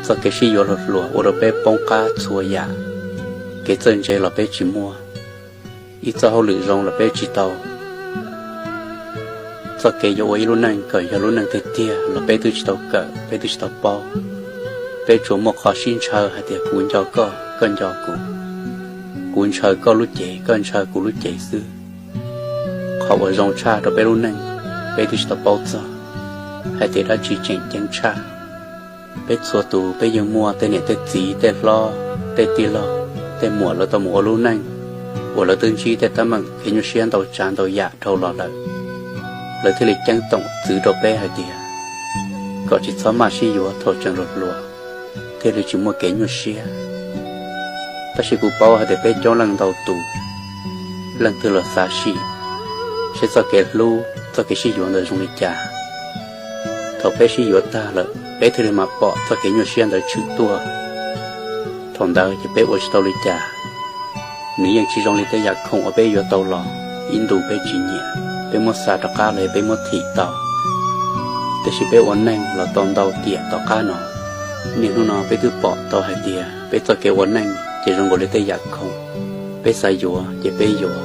Txoj kev sib yuav hluas hluas ua rau peb poob qab txhua yam. Kev txawj ntse los peb tsis muaj, ib txoj hauj lwm zoo los peb tsis tau, txoj kev yuav ua ib lub neej kom yog lub neej tiag tiag los peb twb tsis tau kawm, peb twb tsis tau paub. Peb tsuas muaj qhov sib ntshaw hais tias kuv nco koj, koj nco kuv, kuv ntshaw koj lub cev, koj ntshaw kuv lub cev xwb. Qhov uas zoo tshaj rau peb lub neej, peb twb tsis tau paub txog hais tias dab tsi tseem ceeb tshaj. Peb txhua tus peb yeej muaj tej niam tej txiv, tej hlob, tej tij laug, tej muam lawv tau mus ua lub neej uas lawv twb ntsib tej teeb meem kev nyuaj siab ntau tsav ntau yam dhau los lawm, lawv thiaj li ceeb toom txwv rau peb hais tias kom tsis txhob maj sib yuav thaum tseem hluas hluas, thiaj li tsis muaj kev nyuaj siab. Tab sis kuv paub hais tias peb coob leej ntau tus, leej twg los xav sim seb txoj kev hlub, txoj kev sib yuav ntawd zoo li cas. Thaum peb sib yuav tag lawm, peb thiaj li mam pom txoj kev nyuaj siab ntawd tshwm tuaj. Thaum ntawd ces peb ua tsis tau li cas. Nws yeej tsis zoo li tej yam khoom uas peb yuav tau los, ib ntus peb tsis nyiam, peb muab xa rov qab los yog peb muab thim tau. Tiam sis peb ua neej los tau ntau tiam tom qab no, niaj hnub no peb twb pom tau hais tias peb txoj kev ua neej ces zoo nkaus li tej yam khoom. Peb xav yuav ces peb yuav,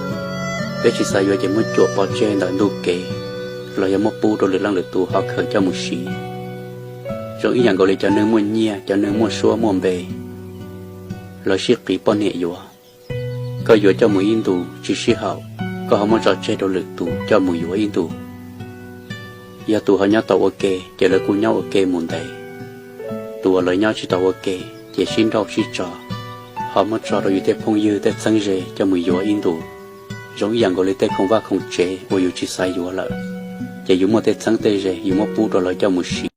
peb tsis xav yuav ces muab cuam pov tseg ntawm ntug kev, los yog muab pub rau lwm leej lwm tus ho khaws coj mus siv. Zoo ib yam nkaus li cov neeg muaj nyiaj, cov neeg muaj suab muaj npe, lawv sib qiv poj niam yuav. Koj yuav coj mus ib ntus tsis sib haum, koj ho muab tso tseg rau lwm tus coj mus yuav ib ntus. Yog tus ho nyob tau ua ke ces lawv kuj nyob ua ke mus ntev. Tus uas lawv nyob tsis tau ua ke ces sib nrauj sib tso, ho muab tso rau yus tej phooj ywg tej txheeb ze coj mus yuav ib ntus. Zoo ib yam nkaus li tej khoom vaj khoom tsev uas yus tsis xav yuav lawm, ces yus muaj tej txheeb tej ze yus muab pub rau lawv coj mus siv.